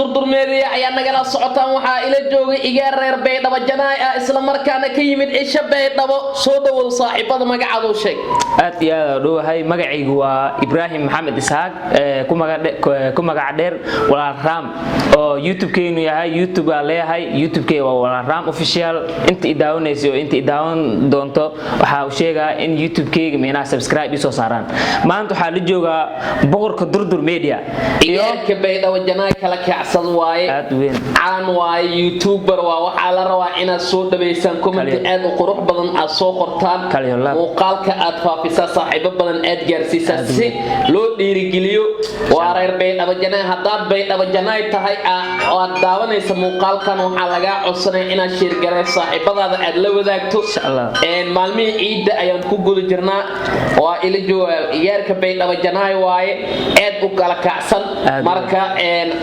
Durdur Media ayaa nagala socotaan. Waxaa ila joogay igaar reer Baydhabo Janaay ah, isla markaana ka yimid cisho Baydhabo. Soo dhawow saaxiibada, magacaadu sheeg. Aad iyo aad dhowahay. Magacaygu waa Ibraahim Maxamed Isxaaq, ku magac dheer Walaal Raam, oo YouTube-keenu yahay, YouTube aa leeyahay, YouTube-keyga waa Walaal Raam Official. Inta i daawanaysa oo inta i daawan doonto, waxaa u sheegaa in YouTube-keyga micnaha subscribe ii soo saaraan. Maanta waxaa la joogaa boqorka Durdur Media iyo igaarka Baydhabo Janaay kala kacsan waaye. Aad u weyn. Caan waaye, YouTuber waa. Waxaa la rabaa inaad soo dhaweysaan, comment aad u qurux badan aad soo qortaan, Kaliyo laab. muuqaalka aad faafisaa, saaxiibo badan aad gaarsiisaa, Aad u si loo dhiirigeliyo. Waa reer Baydhabo Janaay. Haddaad Baydhabo Janaay tahay oo aad daawanaysa muuqaalkan, waxaa lagaa codsanaya inaad share garayso, saaxiibadaada aad la wadaagto. Insha Allah. Maalmihii ciidda ayaan ku guda jirnaa. Waa ila jooga igaarka Baydhabo Janaay waaye, aad u kala kacsan. Aad u. Marka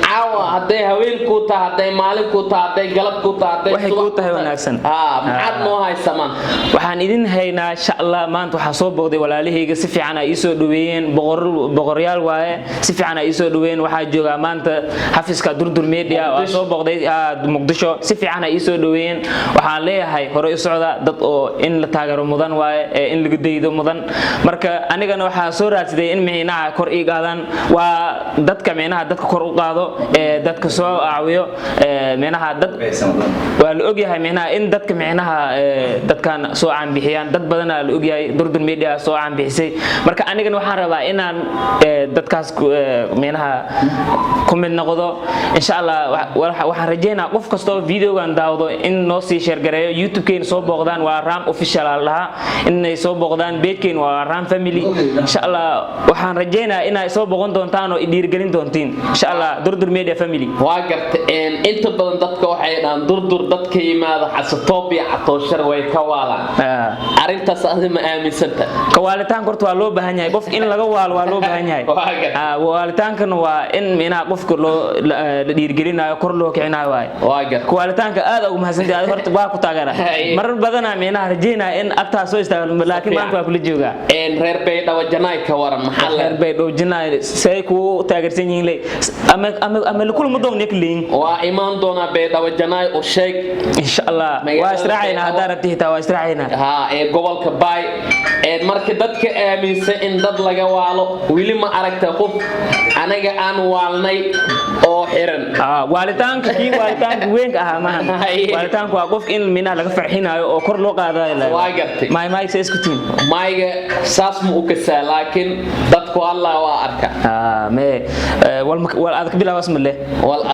caawa hadday haween kuu tahay, hadday maalin kuu tahay, hadday galab kuu tahay, hadday Waxay subax kuu tahay wanaagsan. Maxaad noo haysamaan? Waxaan idin haynaa insha Allah. Maanta waxaa soo booqday walaalahayga, si fiican ay ii soo dhaweeyeen. Boqoryaal waaye, si fiican ay ii soo dhaweeyeen. Waxaa joogaa maanta xafiiska Durdur Media. Waa soo booqday Muqdisho, si fiican ay ii soo dhaweeyeen. Waxaan leeyahay hore u socda, dad oo in la taageero mudan waaye, ee in laga daydo mudan. Marka anigana waxaa soo raadsaday in micnaha kor ii qaadaan. Waa dadka micnaha dadka kor u qaado, ee dadka soo caawiyo, ee micnaha dad waa la ogyahay, micnaha in dadka micnaha dadkan soo caanbixiyaan. Dad badanaa la ogyahay Durdur Media soo caanbixisay. Marka anigana waxaan rabaa inaan dadkaas micnaha ku mid noqdo insha Allah. Waxaan rajeynaa qof kasta oo videogan daawdo in noo sii share gareeyo, YouTube-keena soo booqdaan, waa Ram Official aa lahaa, inay soo booqdaan page-keena, waa Ram Family. Insha Allah waxaan rajeynaa inay soo booqan doontaan oo i dhiirigelin doontiin insha Allah, Durdur Media Family. Waa garta. Inta badan dadka waxay dhahaan Durdur dadka yimaada Xasatoob iyo Catooshar way ka waalaan. Arrintaas adi ma aaminsanta? Kawaalitaanka horta waa loo baahan yahay. Qof in laga waalo waa loo baahan yahay. Waa garta. Waalitaankana waa in micnaha qofka loo la la dhiirigelinayo, kor loo kicinayo waaye. Waa garta. Kawaalitaanka aad ugu mahadsantahay adiga, horta waa ku taageera. Marar badanaa micnaha rajeynaya in agtaa soo istaago, laakiin maanta waa kula joogaa. Reer Baydhabo Janaay ka waran, maxaa reer le? Bay dhowjinaay say kuu taageersan yihiin ley ama lakulma doon yakliin. Waa imaan doonaa Baydhabo Janaay, u sheeg. Insha Allah waa Magaalada israacaynaa. Baydhabo. Haddaa rabti xitaa waa israacaynaa. Haa, ee gobolka Baay. Marka dadka aaminsan in dad laga waalo, weli ma aragta qof anaga aan waalnay oo xiran? Waalitaanka kii waalitaanka weynka ahaa maahan. Waalitaanku waa qof in minaha laga farxinayo oo kor loo qaadayo. Waa gartay. Maay maay say isku tihiin? Mayga saas ma u kasaa, laakiin dadku Allah waa arka. Me wal aad ka bilaabaas male.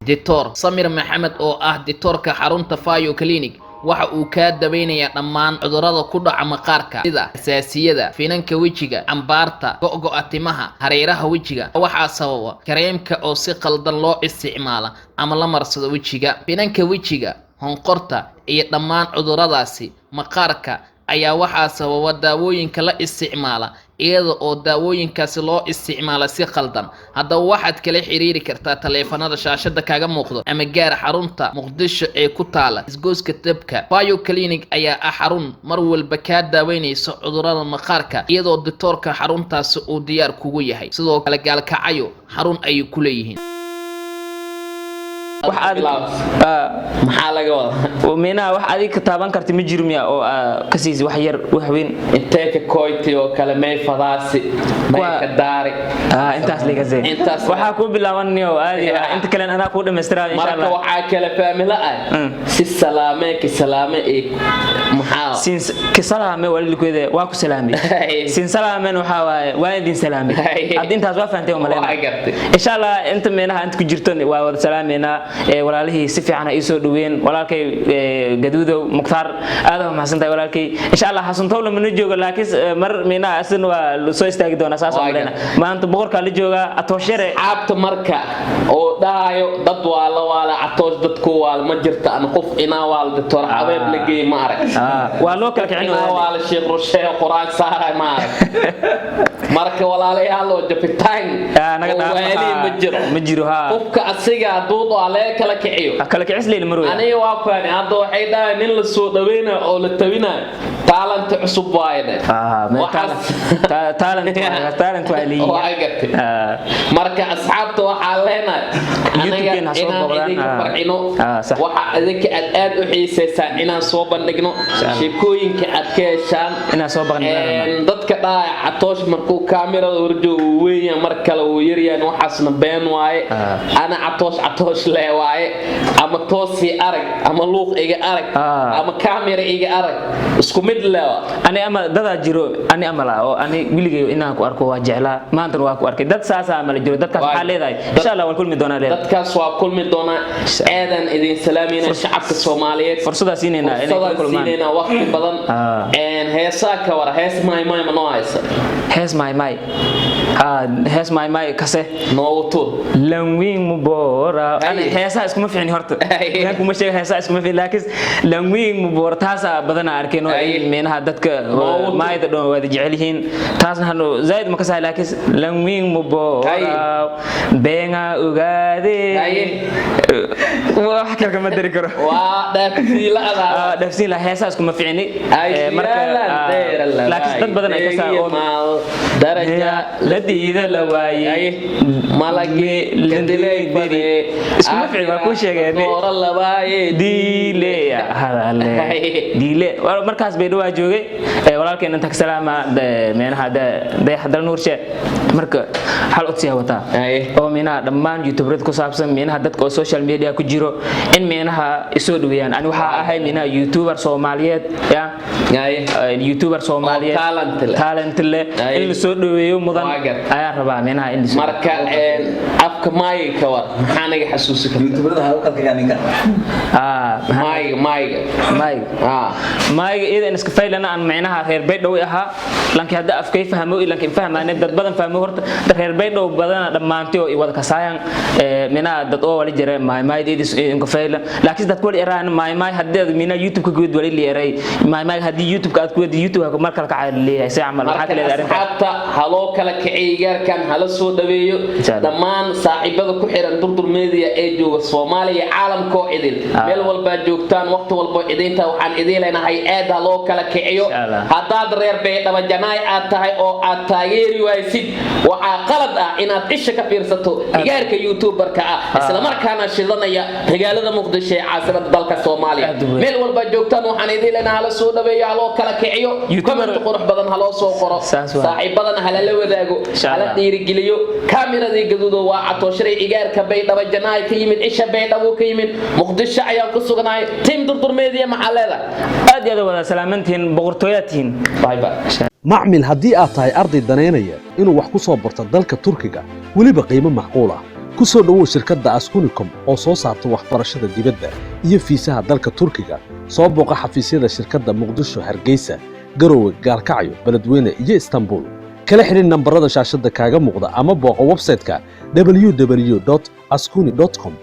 Doctor Samir Maxamed oo ah ditoorka xarunta Fayo Clinic waxa uu kaa daweynayaa dhammaan cudurrada ku dhaca maqaarka, sida xasaasiyada, finanka wejiga, cambaarta, go'go'a timaha, hareeraha wejiga. Waxaa sababa kareemka oo si qaldan loo isticmaala ama la marsado wejiga. Finanka wejiga, honqorta iyo dhammaan cudurradaasi maqaarka ayaa waxaa sababa daawooyinka la isticmaala, iyada oo daawooyinkaasi loo isticmaala si qaldan. Haddaba waxaad kala xiriiri kartaa taleefanada shaashada kaaga muuqdo ama gaar xarunta Muqdisho ee ku taala Isgoyska Dabka. Bio Clinic ayaa ah xarun mar walba kaa daaweynaysa cudurrada maqaarka, iyadoo doctoorka xaruntaasi uu diyaar kugu yahay. Sidoo kale Gaalkacyo xarun ayay ku leeyihiin. Wax aad Maxaa laga wadaa? Minaha wax adiga ka taaban karta ma jiro miya oo ka siisi wax yar, wax weyn? Intee ka koyti oo kale, may fadaasi, may ka daari? Intaas ligase. Intaas. Waxaa kuu bilaabanayo aadi, inta kalen anaa kuu dhammaystiraa insha Marka Allah. Waxaa kale faamila ah si salaame ki salaame ee maxaa? Siin kisalaame walilkeeda waa ku salaamay. Siin salaamen waxaa waaye waa idin salaamay. Hadda intaas waa fahantay oo Waa maleyna. gartay. Insha Allah inta meenaha inta ku jirto waa wada salaameynaa. Walaalihii si fiican ay soo dhaweeyeen, walaalkay Gaduudow Mukhtaar, aad waa mahadsantahay walaalkay. Insha Allah Xasan Towle mana joogo, laakiin mar meenaha asna waa la soo istaagi doonaa, saas oo Waa maleyna. Maanta boqorkaa la joogaa Atooshare. Caabta marka oo dhahayo dad waa la waala, Catoosh dadku waala ma jirta. An qof inaa waala doctor Xabeeb la geey ma arag. Waa loo kala kicin. Inaa waala Sheekh Rushee Quraan saaray ma arag. Marka walaalayaal, oo jabitaan Naga oo dhaaf. waali ma jiro. Ma jiro, ha. Qofka asiga hadduu waa laga kala kiciyo. Kala kicis leyla marwaya. Aniga waa faani. Hadda waxay dhahay nin la soo dhaweynayo oo la tabinayo talent cusub waaye dhe. Talent, talent waa leeyihiin. Waa gartay. Marka asxaabta waxaa leenahay anaga YouTube-keena ha soo inaan booqdaan. idinka farxino, Sax. waxa idinka aad u xiisaysaan inaan soo bandhigno, sheekooyinka aad ka heshaan Inaan soo bandhigno. Dadka dhahaya Catoosh markuu kaamirada horjoogo wuu weyn yahay, mar kale wuu yaryahay, waxaasna been waaye. Ana Catoosh Catoosh le waaye, ama toosii arag ama luuq iga arag ama kaamira iga arag, isku mid lewa. Ani ama dadaa jiro ani amala oo ani weligay inaan ku arko waa jeclaa, maantana waa ku arkay. Dad saasaa amala jiro, dadkaas Waay. waxaa leedahay insha Allah waan kulmi doonaa leedahay. Dadkaas waa kulmi doonaa. Aadan idin salaamayna, shacabka Soomaaliyeed. Fursadaa siinaynaa inay ku Fursadaan kulmaan. siinaynaa waqti badan. Heesaa ka wara, hees maay maay ma noo haysa? Hees maay maay, hees maay maay kase. Noogu tuur. Lanwiin mubora. Ani Haye. heesaha iskuma fiicni horta. Haye. Been kuma sheega, heesaha iskuma fiicni, laakiin lanwiin mubora taasaa badanaa arkeen oo Haye. in meenaha dadka Noogu tuur. maayda dhan waada jecel yihiin. Taasna hano zaid ma kasahay, laakiin lanwiin mubora beenga ogaade. Haye. Wax kale kama dari karo. Waa dhaafsii la-da. Dhaafsiin la, heesaha iskuma fiicni. Marka laakiin dad badan ay kasaa oo daraja la diida la waayey malagi kadilay bade. Iskuma fiicni, waa kuu sheegeen. Doora labaaye. Diile hadale diile. Markaas bay dhawaa joogay. Walaalkeen inta ka salaama meenaha Dayax Dal Nuurshe. Marka hal codsiyaa wataa oo meenaha dhammaan youtuberada ku saabsan, meenaha dadka oo social media ku jiro, in meenaha isoo dhaweeyaan. Ani waxaa ahay meenaha youtuber Soomaaliyeed ya youtuber Soomaaliyeed Oo talent leh. Talent leh in la soo dhaweeyo mudan Waa gartay. ayaan rabaa meenaha in la soo Marka afka maayiga ka war, maxaa naga xasuusi karta? Youtuberada ha u qalka ninka. Maayiga, maayiga. Maayga. Maayga iyada in iska faylana aan micnaha reer Baydhow ahaa, lanki hadda afkay fahmo iyo lanki fahmaane dad badan fahmo. Horta dad reer Baydhow badana dhammaantay oo i wada kasaayan micnaha dad oo wali jira maay maay iyada inka fayla, laakiin dad wali eraan maay maay haddii aad micnaha YouTube ka guud wali leeyahay maay maay haddii YouTube ka aad ku wadi YouTube ka mar kale ka caadi leeyahay si camal waxaa Marka kale leedahay arrinta. Asxaabta haloo kala kiciy gaarkan, hala soo dhaweeyo. Insha Allah. Dhammaan saaxiibada ku xiran Durdur Media ee jooga Soomaaliya, caalamkoo idil, meel walbaa joogtaan, waqti walbo idinta waxaan idiin leenahay aad ha loo kala kiciyo. Insha Allah. Haddaad reer Baydhabo janaay aad tahay oo aad taageeri waysid, waxaa qalad ah inaad isha ka fiirsato igaarka youtuberka ah, islamarkaana shidanaya magaalada Muqdisho ee caasimada dalka Soomaaliya. Aad u weyn. Meel walbaa joogtaan waxaan idiin leenahay hala soo dhaweeyo, haloo kala kiciyo. Comment qurux badan haloo soo qoro. Saas waa. Saaxiibadana halala wadaago, Insha hala Allah. dhiirigeliyo. Kaamiradii gaduudo waa Catoosharay, igaarka Baydhabo janaay ka yimid, isha Baydhabo ka yimid, Muqdisho ayaan ku sugnahay. Team Durdur Media maxaa leedahay? Aad iyo aad wada salaamantihiin, boqortooyaad tihiin. Bye bye. Macmil, haddii aad tahay arday danaynaya inuu wax ku soo barto dalka Turkiga, weliba qiimo macquul ah, ku soo dhowow shirkadda Askunicom oo soo saarta waxbarashada dibadda iyo fiisaha dalka Turkiga. Soo booqa xafiisyada shirkadda Muqdisho, Hargeysa, Garowe, Gaalkacyo, Beledweyne iyo Istanbul. Kala xidhin nambarada shaashadda kaaga muuqda ama booqo website-ka www askuni com.